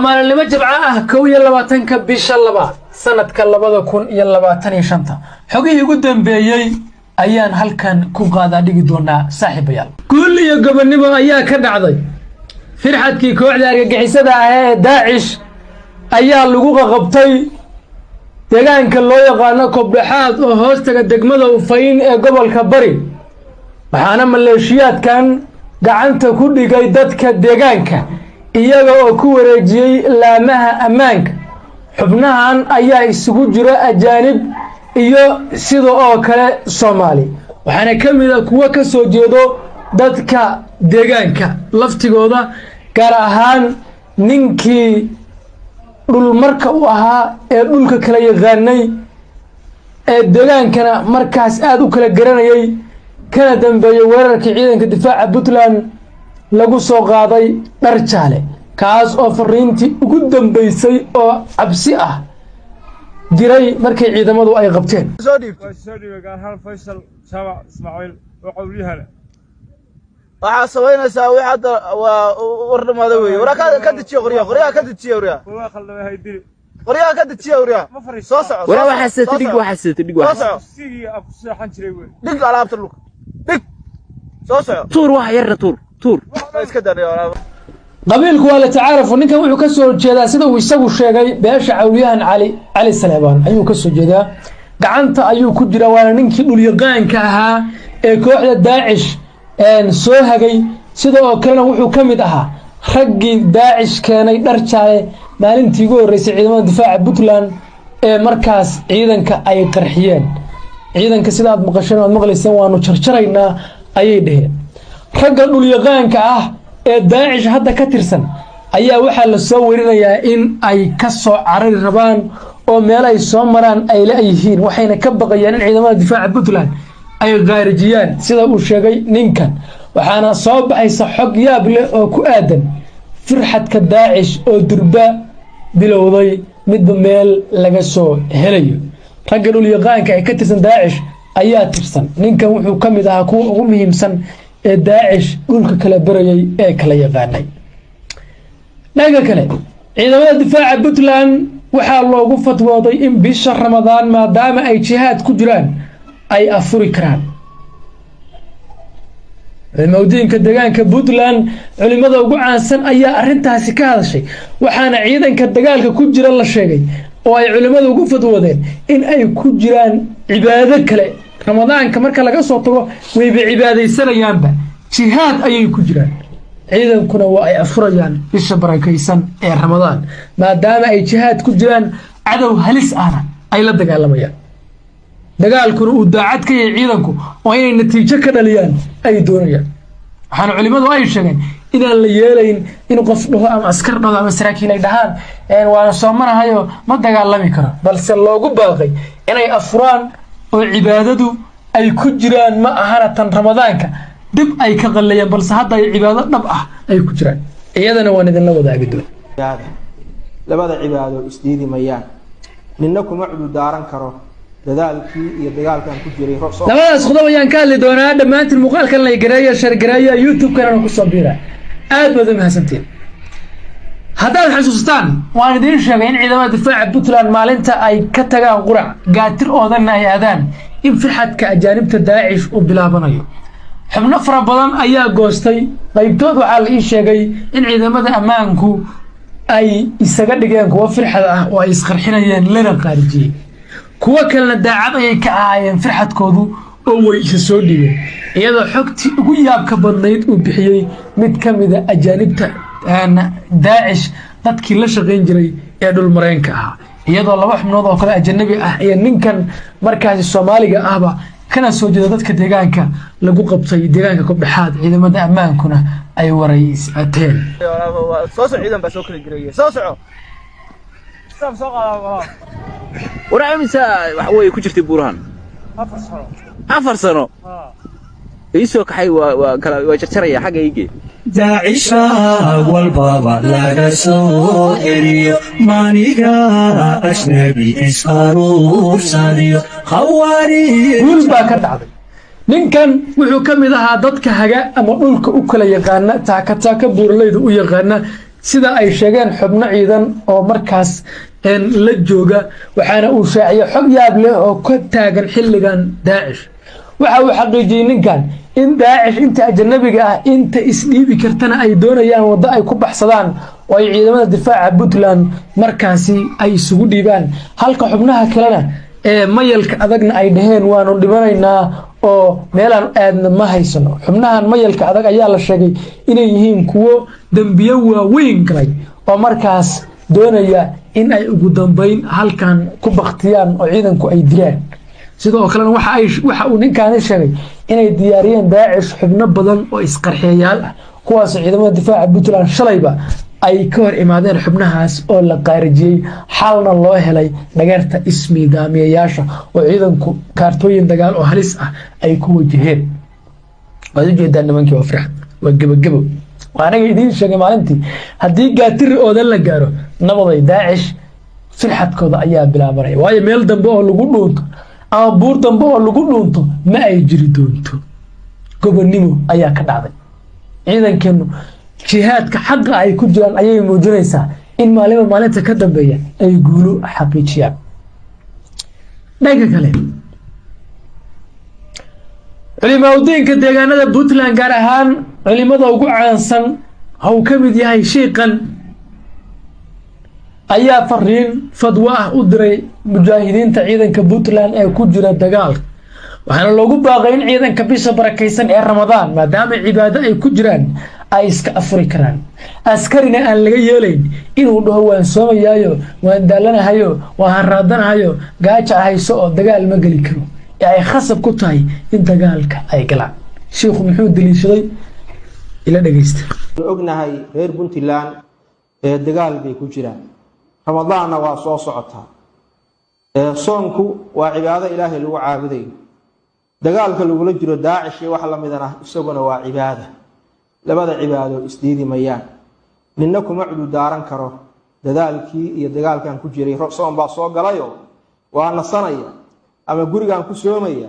Maalinimo Jimco ah, 21-ka bisha labaad, sanadka 2025-ta, xogihii ugu dambeeyey ayaan halkan ku qaadaa dhigi doonaa, saaxiibayaal. Guul iyo gobonnimo ayaa ka dhacday. Firxadkii kooxda argagixisada ah ee Daacish ayaa lagu qaqabtay deegaanka loo yaqaano Kobdhaxaad oo hoostaga degmada Ufayn ee gobolka Bari, waxaana maleeshiyaadkan gacanta ku dhigay dadka deegaanka, iyaga oo ku wareejiyey laamaha ammaanka. Xubnahan ayaa isugu jira ajaanib iyo sida oo kale Soomaali, waxaana ka mid a kuwo ka soo jeedo dadka deegaanka laftigooda, gaar ahaan ninkii dhulmarka u ahaa ee dhulka kala yaqaanay ee deegaankana markaas aada u kala garanayay, kana dambeeyey weerarkii ciidanka difaaca Puntland lagu soo qaaday Dhar Jaale, kaas oo fariintii ugu dambeysay oo cabsi ah diray markii ciidamadu ay qabteen. Soo dhiibtay. Waa soo dhiibay, gaar ahaan Faysal Jaamac Ismaaciil oo qowliyahana. Waxaa samaynaysaa wix hadda waa war dhamaada weeye. Waraa ka dejiya qoryaha, qoryaha ka dejiya, waryaa. Waa khaldamay, haydili. Qoryaha ka dejiya, waryaa. Ma fariisto. Soo soco. Waraa, waxaa sidata dhig, waxaa sidata dhig. Soo waxaa soco. Sigii aan ku seexan jiray wey. Dhig alaabta dhulka dhig, soo soco. Tuur waxa yarna, tuur, tuur. Iska daniyo alaab. Qabiilku waa la tacaarafu. Ninkan wuxuu ka soo jeedaa, sida uu isagu sheegay, beesha Cawliyahan Cali, Cali Saleebaan ayuu ka soo jeedaa. Gacanta ayuu ku jira, waana ninkii dhulyaqaanka ahaa ee kooxda Daacish soo hagay. Sida oo kalena wuxuu ka mid ahaa raggii Daacish keenay Dhar Jaale maalintii ugu horreysay ciidamada difaaca Puntland ee markaas ciidanka ay qarxiyeen. Ciidanka, sida aad maqasheen, aad maqlayseen, "Waanu jarjaraynaa," ayay dheheen. Ragga dhulyaqaanka ah ee Daacish hadda ka tirsan ayaa waxaa la soo warinayaa in ay ka soo carari rabaan oo meel ay soo maraan ay la-yihiin, waxayna ka baqayaan in ciidamada difaaca Puntland ay khaarijiyaan, sida uu sheegay ninkan. Waxaana soo baxaysa xog yaab leh oo ku aadan firxadka Daacish oo durba bilowday, midba meel laga soo helayo. Ragga dhulyaqaanka ee ka tirsan Daacish ayaa tirsan. Ninkan wuxuu ka mid ahaa kuwa ugu muhiimsan ee Daacish dhulka kala barayay ee kala yaqaanay. Dhanka kale, ciidamada difaaca Puntland waxaa loogu fatwooday in bisha Ramadaan, maadaama ay jihaad ku jiraan, ay afuri karaan. Culimaudiinka deegaanka Puntland, culimada ugu caansan ayaa arrintaasi ka hadashay, waxaana ciidanka dagaalka ku jira la sheegay oo ay culimmada ugu fatwoodeen in ay ku jiraan cibaado kale. Ramadaanka marka laga soo tago, wayba cibaadaysanayaanba, jihaad ayay ku jiraan. Ciidankuna waa ay afurayaan bisha barakaysan ee Ramadaan, maadaama ay jihaad ku jiraan, cadow halis ahna ay la dagaalamayaan, dagaalkuna uu daacad ka yahay ciidanku oo inay natiijo ka dhaliyaan ay doonayaan. Waxaana culimmadu ay sheegeen inaan la yeelayn in qof dhaho ama askar dhahdo ama saraakiil ay dhahaan, "Waana soomanahayo, ma dagaalami karo," balse loogu baaqay inay afuraan oo cibaadadu ay ku jiraan ma ahana tan Ramadaanka dib ay ka qallayaan, balse hadda ay cibaado dhab ah ay ku jiraan. Iyadana waan idinla wadaagi doon. Labada cibaado isdiidi mayaan, ninna kuma cudurdaaran karo dadaalkii iyo dagaalkan ku jiray. Labadaas qodob ayaan ka hadli doonaa. Dhammaantiin muuqaalkan like gareeya, share gareeya, YouTube-kana kusoo biira. Aad baad u mahadsantiin. Haddaad xasuustaan, waan idiin sheegay in ciidamada difaaca Puntland maalinta ay ka tagaan Qurac Gaatir oodanna ay aadaan in firxadka ajaanibta Daacish uu bilaabanayo. Xubno fara badan ayaa goostay. Qaybtood waxaa la ii sheegay in ciidamada ammaanku ay isaga dhigeen kuwo firxad ah oo ay isqarxinayeen, lana qaarijiyey. Kuwo kalena daacad ayay ka ahaayeen firxadkoodu oo way isa soo dhiibeen, iyadoo xogtii ugu yaabka badnayd uu bixiyey mid ka mida ajaanibta Daacish dadkii la shaqayn jiray ee dhulmareenka ahaa, iyadoo laba xubnood oo kale ajanabi ah iyo ninkan markaasi Soomaaliga ahba kana soo jeeda dadka deegaanka lagu qabtay deegaanka Kobdhexaad, ciidamada ammaankuna ay waraysateen. Soo soco, ciidan baa soo kala jiraya, soo soco. Soo qaadaa walaa. Waraa, imisa waxa weeye ku jirtay buurahan? 4 sano. 4 sano? Haa. Ii soo kaxay, waa kala waa jarjaraya xagga iige. Daacisha walbaba laga soo eriyo, maniga ajnabi is-aruursadiyo khawaarij. Guul baa ka dhacday. Ninkan wuxuu ka mid ahaa dadka haga ama dhulka u kala yaqaana, taaka taaka buuralayda u yaqaana. Sida ay sheegeen xubno ciidan oo markaas la jooga, waxaana uu shaaciyey xog yaab leh oo ka taagan xilligan Daacish. Waxa uu xaqiijiyey ninkan in Daacish inta ajanabiga ah, inta isdhiibi kartana, ay doonayaan waddo ay ku baxsadaan oo ay ciidamada difaaca Puntland markaasi ay isugu dhiibaan, halka xubnaha kalena ee mayalka adagna ay dhaheen waanu dhimanaynaa oo meelaan aadna ma haysano. Xubnahan mayalka adag ayaa la sheegay inay yihiin kuwo dembiyo waaweyn galay oo markaas doonaya in ay ugu dambeyn halkan ku baktiyaan oo ciidanku ay dilaan. Sidoo kalena waxa uu ninkaani sheegay inay diyaariyeen Daacish xubno badan oo isqarxiyayaal ah, kuwaasoo ciidamada difaaca Puntland shalayba ay ka hor imaadeen xubnahaas oo la qaarijiyey, xalna loo helay dhageerta ismiidaamiyayaasha oo ciidanku kaartooyin dagaal oo halis ah ay ku wajaheen. Waad ujeedaa, nimankii waa farxad, waa gebagebo. Waa aniga idiin sheegay maalintii, haddii Gaatiri oodan la gaaro nabaday, Daacish firxadkooda ayaa bilaabanaya, waayo meel dambe oo lagu dhuunto ama buur dambe oo lagu dhuunto ma ay jiri doonto. Gobonnimo ayaa ka dhacday. Ciidankeenu jihaadka xaqa ay ku jiraan ayay muujinaysaa in maalinba maalinta ka dambeeya ay guulo xaqiijiyaan. Dhanka kale, culimaaudiinka deegaanada Puntland, gaar ahaan culimada ugu caansan ha uu ka mid yahay shiiqan, ayaa fariin fadwo ah u diray mujaahidiinta ciidanka Puntland ee ku jira dagaalka, waxaana loogu baaqay in ciidanka bisha barakaysan ee Ramadaan, maadaama cibaado ay ku jiraan, ay iska afuri karaan, askarina aan laga yeelayn inuu dhaho waan soomayaayo, waan daalanahayo, waan haraadanahayo, gaaja hayso oo dagaal ma geli karo, ee ay khasab ku tahay in dagaalka ay galaan. Shiikhu muxuu daliishaday? Ila dhegeysta. Ognahay reer Puntland ee dagaal bay ku jiraan, Ramadaanna waa soo socotaa. Soonku waa cibaado Ilaahay lagu caabudayo. Dagaalka lagula jiro Daacish iyo wax lamidana isaguna waa cibaada. Labada cibaado isdiidi mayaan. Ninna kuma cududaaran karo dadaalkii iyo dagaalkan ku jiray, soon baa soo galayo, waa nasanaya ama gurigaan ku soomaya.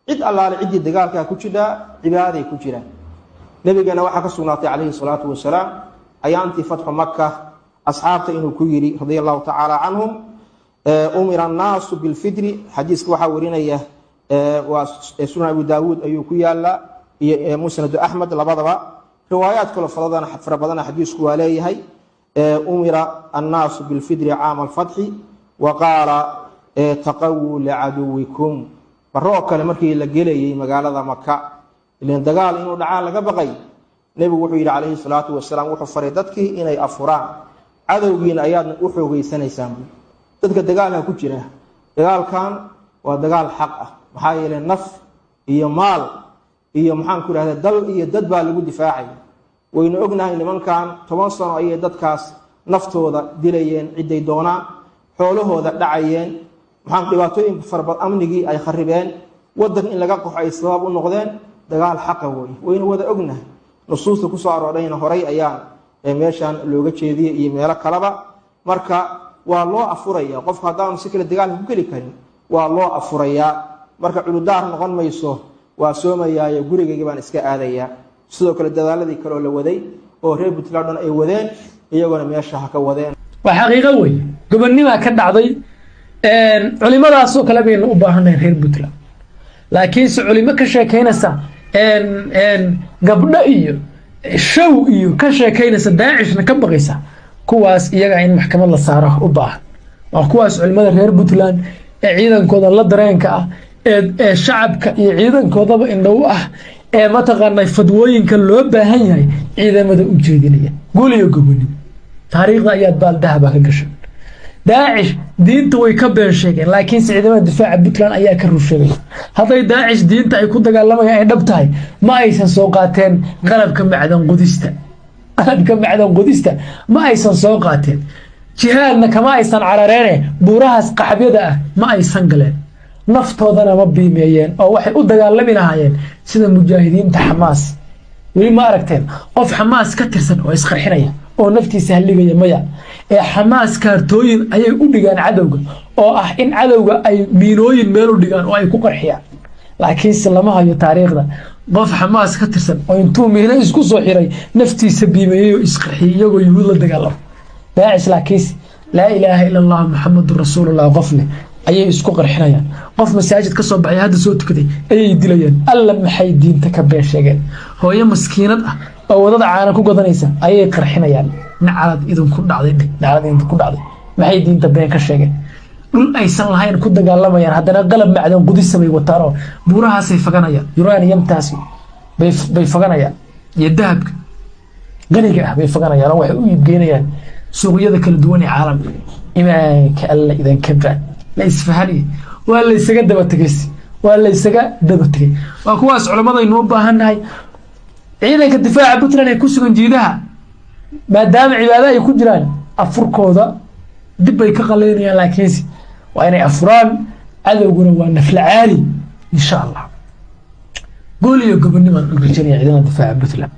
Cid allaale ciddii dagaalkaa ku jidhaa cibaaday ku jiraan. Nebigana waxaa ka sugnaatay calayhi salaatu wasalaam ayaantii fatxu Maka asxaabta inuu ku yidhi radia allahu tacaala canhum: "Umira annaasu bilfidri." Xadiiska waxaa warinaya waa Sunan Abu Daawuud ayuu ku yaalaa iyo Musnadu Axmed labadaba. Riwaayaad kaloo fara badana xadiisku waa leeyahay. "Umira annaasu bilfidri caama alfatxi wa qaala: taqawuu licaduwikum." Baroo kale markii la gelayay magaalada Maka, ilan dagaal inuu dhacaa laga baqay, nebigu wuxuu yidhi calayhi salaatu wasalaam, wuxuu faray dadkii inay afuraan, cadowgiina ayaadna u xoogeysanaysaan. Bu dadka dagaalka ku jira, dagaalkan waa dagaal xaq ah, maxaa yeelay naf iyo maal iyo maxaan ku idhahda dal iyo dad baa lagu difaacaya. Waynu ognahay nimankan 10 sano ayay dadkaas naftooda dilayeen, cidday doonaan, xoolahooda dhacayeen, maxaan dhibaatooyinka farabad, amnigii ay kharibeen, wadanka in laga qaxo ay sabab u noqdeen. Dagaal xaqa wey, waynu wada ognahay. Nusuusta kusoo aroodhayna horay ayaa meeshan looga jeediyey iyo meelo kaleba. Marka waa loo afuraya qofku haddaanu si kale dagaalka ku geli karin, waa loo afurayaa. Marka culudaar noqon mayso waa soomayaayo, gurigayga baan iska aadayaa. Sidoo kale dadaaladii kale oo la waday oo reer Puntland dhan ay wadeen, iyaguna meesha ha ka wadeen. Waa xaqiiqo wey, gobonnimaa ka dhacday. Culimadaasoo kale baynu u baahannahay reer Puntland, laakiinse culimo ka sheekeynaysa gabdho iyo show iyo ka sheekeynaysa Daacishna ka baqaysa, kuwaas iyaga in maxkamad la saaro u baahan. Waa kuwaas culimada reer Puntland ee ciidankooda la dareenka ah, ee shacabka iyo ciidankoodaba indhow ah, ee mataqaanaa fadwooyinka loo baahan yahay ciidamada u jeedinaya. Guul iyo gobonimo, taariikhda ayaad baaldahaba ka gashay. Daacish diinta way ka been sheegeen, laakiinse ciidamada difaaca Puntland ayaa ka run sheegay. Hadday Daacish diinta ay ku dagaalamayaan ay dhab tahay, ma aysan soo qaateen qalabka macdan qodista, qalabka macdan qodista ma aysan soo qaateen, jihaadna kama aysan carareene, buurahaas qaxbyada ah ma aysan galeen, naftoodana ma biimeeyeen oo waxay u dagaalami lahaayeen sida mujaahidiinta Xamaas. Weli ma aragteen qof Xamaas ka tirsan oo isqarxinaya oo naftiisa halligaya? Maya. Ee Xamaas kaartooyin ayay u dhigaan cadowga, oo ah in cadowga ay miinooyin meel u dhigaan oo ay ku qarxiyaan. Laakiinse lama hayo taariikhda qof Xamaas ka tirsan oo intuu miino isku soo xiray naftiisa biimeeyey oo isqarxiyey iyagoo Yuhuud la dagaalamo Daacish. Laakiinse "Laa ilaaha ila Allah, Muxamadun rasuulullah" qof leh ayay isku qarxinayaan. Qof masaajid ka soo baxay, hadda soo tukaday, ayay dilayaan. Alla, maxay diinta ka been sheegeen? Hooyo maskiinad ah oo wadada caana ku gadanaysa ayay qarxinayaan. Nacalad idinku dhacday dheh, nacalad idinku dhacday. Maxay diinta been ka sheegeen? Dhul aysan lahayn ku dagaalamayaan, haddana qalab macdan qudisa bay wataan oo buurahaasay faganayaan. Uraniumtaasi bay faganayaan iyo dahabka qaniga ah bay faganayaan oo waxay u iibgeynayaan suuqyada kala duwan ee caalamka. Imaanka Alla idinka qaad. La isfahaniye, waa la isaga daba tegay, waa la isaga daba tegay. Waa kuwaas culammadaynu u baahannahay. Ciidanka difaaca Puntland ee ku sugan jiidaha, maadaama cibaado ay ku jiraan, afurkooda dib bay ka qaleynayaan, laakiinse waa inay afuraan. Cadowguna waa nafla caali. Insha Allah guul iyo gobonnimaan u rajaynaya ciidamada difaaca Puntland.